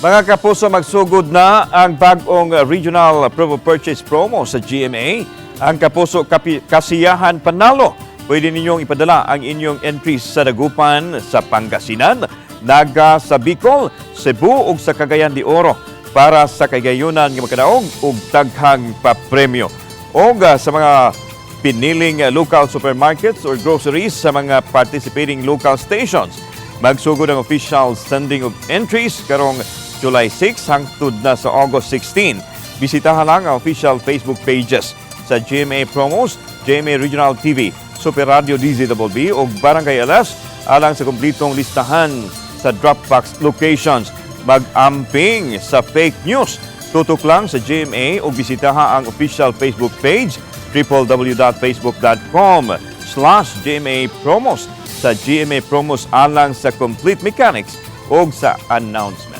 Mga kapuso, magsugod na ang bag-ong regional proof of purchase promo sa GMA. Ang Kapuso Kasiyahan Panalo. Pwede ninyong ipadala ang inyong entries sa Dagupan, sa Pangasinan, Naga sa Bicol, Cebu ug sa Cagayan de Oro para sa kagayunan nga makadaog og daghang papremyo. Og sa mga piniling local supermarkets or groceries sa mga participating local stations. Magsugod ang official sending of entries karong July 6 hangtod na sa August 16. Bisitahan lang ang official Facebook pages sa GMA Promos, GMA Regional TV, Super Radio DZBB ug Barangay LS alang sa kumplitong listahan sa drop box locations. Mag-amping sa fake news. Tutok lang sa GMA o bisitaha ang official Facebook page www.facebook.com/GMAPromos sa GMA Promos alang sa complete mechanics o sa announcement.